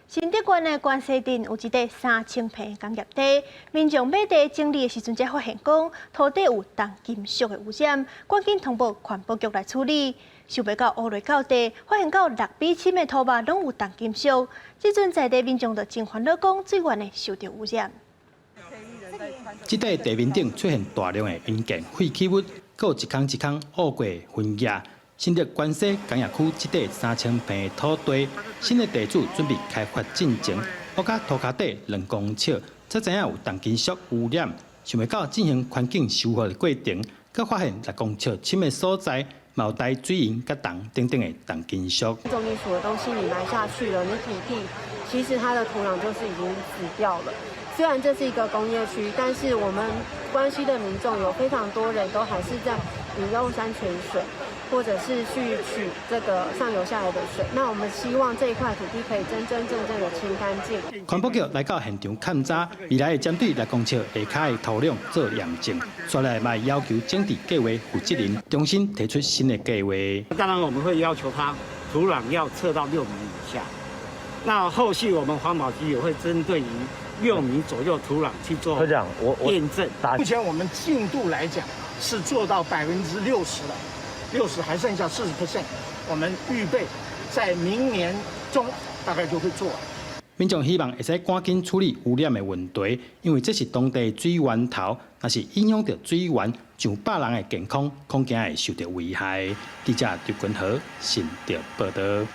新竹縣的關西鎮有一塊3000坪工業地，民眾買地整理的時陣才發現講土地有重金屬的污染，趕緊通報環保局來處理。想袂到挖落到地，發現到6米深的土肉攏有重金屬。這陣在地民眾就真煩惱，講水源會受著污染。這塊地面頂出現大量的營建廢棄物，閣有一空一空挖過的痕跡。新竹關西工業區這塊3000坪的土地，新的地主準備開發進前，挖到塗跤底2公尺，才知影有重金屬污染。想袂到進行環境修復的過程，閣發現6公尺深的所在，嘛有帶水銀佮銅等等的重金屬。重金屬的東西你埋下去了，你土地其實它的土壤就是已經死掉了。雖然這是一個工業區，但是我們關西的民眾有非常多人都還是在飲用山泉水，或者是去取這個上游下來的水。那我們希望這一塊土地可以真真正正的清乾淨。環保局來到現場勘查，未來會針對6公尺下跤的土壤做驗證，煞來嘛要求整治計劃負責人重新提出新的計劃。當然我們會要求他土壤要測到6米以下。那後續我們環保局也會針對於6米左右土壤去做驗證。目前我們進度來講是做到60%了，六十還剩下40%，我們預備在明年中大概就會做完。民眾希望會使趕緊處理污染的問題，因為這是當地水源頭，若是影響著水源，上百人的健康恐驚會受著危害。記者劉君豪新竹報導。